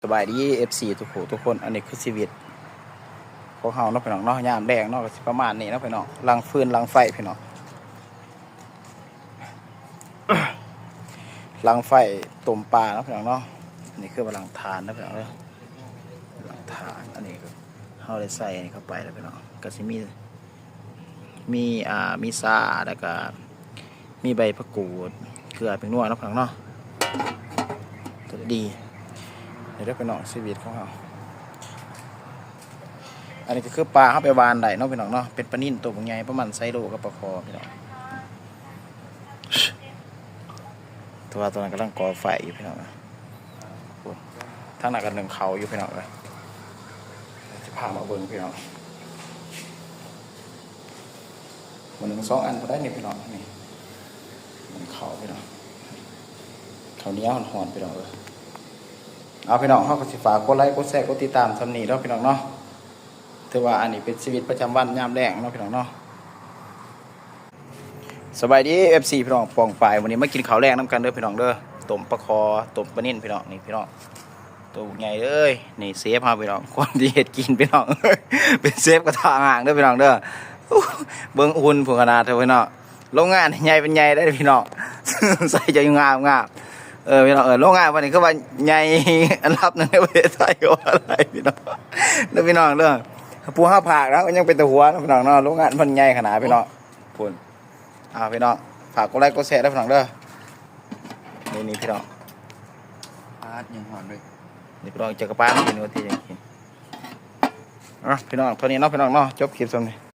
ສະບາຍດີ ເອັຟຊີ ທຸກຜູ້ທຸກຄົນ. ອັນນີ້ຄືຊີວິດຂອງເຮົາເນາະ ພີ່ນ້ອງເນາະ, ຍາມແລງເນາະ ກໍຊິປະມານນີ້ເນາະ ພີ່ນ້ອງ. ຫຼັງຟືນ ຫຼັງໄຟ ພີ່ນ້ອງ, ຫຼັງໄຟຕົ້ມປາເນາະ ພີ່ນ້ອງເນາະ. ອັນນີ້ຄືວ່າຫຼັງຖ່ານເນາະ ພີ່ນ້ອງເດີ, ຫຼັງຖ່ານ. ອັນນີ້ເຮົາໄດ້ໃສ່ອັນນີ້ເຂົ້າໄປແລ້ວ ພີ່ນ້ອງ, ກໍຊິມີ ມີ ອ່າ ມີຊາ ແລ້ວກໍມີໃບຜັກກູດ ເກືອ ແປ້ງນົວເນາະ ພີ່ນ້ອງເນາະ. ຕົວດີນີ້ເດີ ພີ່ນ້ອງ, ຊີວິດຂອງເຮົາ. ອັນນີ້ກໍຄືປາເຮົາໄປຫວ່ານໄດ້ເນາະ ພີ່ນ້ອງເນາະ, ເປັນປານິນໂຕບັກໃຫຍ່ ປະມານໄຊໂລກັບປາຄໍ່ ພີ່ນ້ອງ. ແຕ່ວ່າຕອນນັ້ນກຳລັງກໍ່ໄຟຢູ່ ພີ່ນ້ອງເນາະ. ທາງນັ້ນກໍໜຶ້ງເຂົ້າຢູ່ ພີ່ນ້ອງເອີຍ, ຊິພາມາເບິ່ງ ພີ່ນ້ອງ. ມື້ໜຶ່ງສອງອັນບໍ່ໄດ້ນີ້ ພີ່ນ້ອງ. ນີ້ໜຶ້ງເຂົ້າ ພີ່ນ້ອງ, ເຂົ້າໜຽວຮ້ອນໆ ພີ່ນ້ອງເອີຍ. ເອົາ ພີ່ນ້ອງ, ເຮົາກໍຊິຝາກກົດໄລ ກົດແຊ ກົດຕິດຕາມສ່ຳນີ້ເນາະ ພີ່ນ້ອງເນາະ. ຖືວ່າອັນນີ້ເປັນຊີວິດປະຈຳວັນຍາມແລງເນາະ ພີ່ນ້ອງເນາະ. ສະບາຍດີ ເອັຟຊີ ພີ່ນ້ອງປ້ອງປາຍ, ມື້ນີ້ມາກິນເຂົ້າແລງນຳກັນເດີ ພີ່ນ້ອງເດີ. ຕົ້ມປາຄໍ່ ຕົ້ມປານິນ ພີ່ນ້ອງ. ນີ້ ພີ່ນ້ອງ, ໂຕບັກໃຫຍ່ເລີຍ. ນີ້ເຊຟເຮົາ ພີ່ນ້ອງ, ຄົນທີ່ເຮັດກິນ ພີ່ນ້ອງ, ເປັນເຊຟກະທະຮ້າງເດີ ພີ່ນ້ອງເດີ. ເບິ່ງອຸ່ນພຸ້ນຂະໜາດເດີ ພີ່ນ້ອງ. ໂລງງານໃຫຍ່ເປັນໃຫຍ່ໄດ໋ ພີ່ນ້ອງ, ໃສ່ໃຈງາມໆ. ເອີ ພີ່ນ້ອງເອີຍ, ໂລງງານວັນນີ້ຄືວ່າໃຫຍ່ອັນດັບໜຶ່ງໃນປະເທດໄທກໍວ່າໄດ້ ພີ່ນ້ອງເດີ ພີ່ນ້ອງເດີ. ຜູ້ເຮົາພາກນະ ກໍຍັງເປັນຕາຫົວເນາະ ພີ່ນ້ອງເນາະ, ໂລງງານມັນໃຫຍ່ຂະໜາດ ພີ່ນ້ອງ. ພຸ້ນ ເອົາ ພີ່ນ້ອງ, ຝາກກົດໄລກົດແຊເດີ ພີ່ນ້ອງເດີ. ນີ້ໆ ພີ່ນ້ອງ, ປາດ ຍັງຮ້ອນເລີຍ. ນີ້ ພີ່ນ້ອງ, ຈັກກະປານກິນວ່າທີ່ຍັງກິນ. ເອົາ ພີ່ນ້ອງ, ເທົ່ານີ້ເນາະ ພີ່ນ້ອງເນາະ, ຈົບຄລິບສ່ຳນີ້.